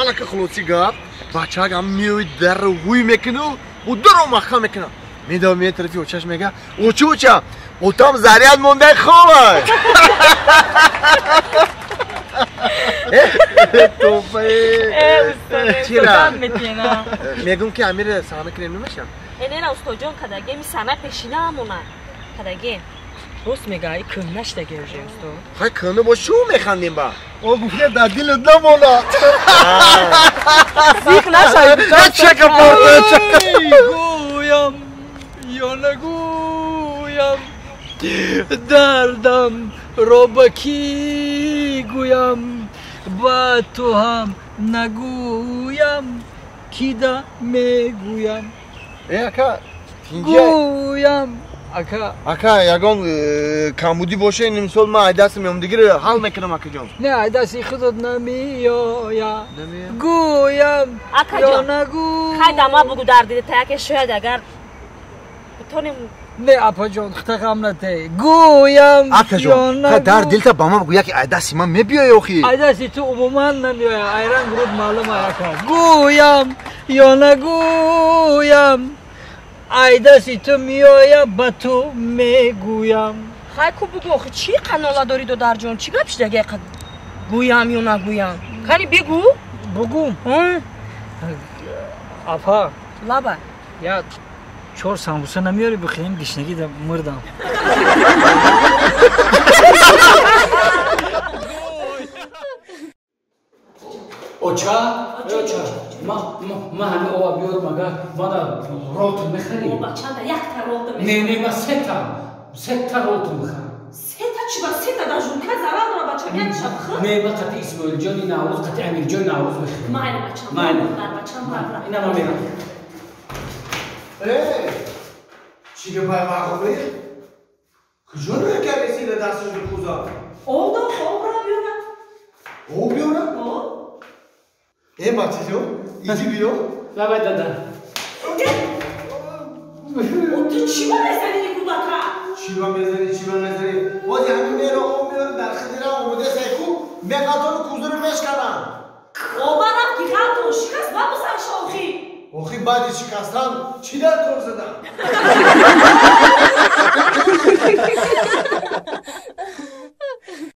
Алака хулоси гап, бачак ҳам меои дарро ҳуй мекуну, у дарро маҳкам мекунам. Медавам мея тарафи очаш мега, оча оча, отам заряд мондай хобай. Топае. Чира? Мегум ки амир сана кунем намешам? Нера устоҷон кадаге ми сана пешина амона. Кадаге. Рост мега, и кӯҳна шидаге уже усто. Хай кӯҳна бо шу механдем ба. О гуфта дар дилат намона. Зиқ нашавед. Чака порта чака. Гӯям ё нагӯям дардам ро ба кӣ гӯям ба ту ҳам нагӯям кида мегӯям. Э ака гӯям ака ака ягон камбудӣ боша ин мисол ман айдасти меомдигиро ҳал мекунам акаҷон. Не айдасти худот намеоя. Гӯям ё нагӯ. Хай дама бугу дар дидата яке шояд агар битонем. Не апаҷон хта ғам нате. Гӯям акаҷон ха дар дилта ба ман бугу яке айдасти ман мебиёя охи. Айдасти ту умуман намеоя. Айранг руд маълум ака. Гӯям ё нагӯям айдаси ту меоя ба ту мегӯям. Хай ку бугу охи чӣ қанола дорӣ додарҷон? Чӣ гап шидаги ақа гӯям ё нагӯям? Кани бигӯ. Бугум. Апа. Лаба. Я 4 самбуса намеёри бихӯрем гишнагӣ мурдам. Оча, оча, ма ҳами ова биёрам агар мана ролтон мехарӣ? Бачанда якта ролтон мехарӣ. Не, не, ма сета ролтон мехарам. Сета чӣ ба сета дар жунка зарар дора бачам якша бихӯр? Не, ма қати Исмоилҷони Наврӯз, қати Амирҷони Наврӯз мехарам. Майли бачам, майли. Бачам, ина ма мерам. Э, чӣ гапай мағрубӣ? Куҷо рӯй кардеси дар дасташро куза? Об дод, обра биёра. Об биёра? Э, бачаҷон, иди биё. Лабай дада. Ту чӣ ба мезанӣ кӯдака? Чӣ ба мезанӣ, чӣ ба мезанӣ? Бози ҳамин мера об меёра дар хидира омода сайку, меғалтону кузаро мешканам. Оба рафт ки ғалтон шикаст, ба бузанша охи. Охи баъди шикастан чӣ дар кор задам?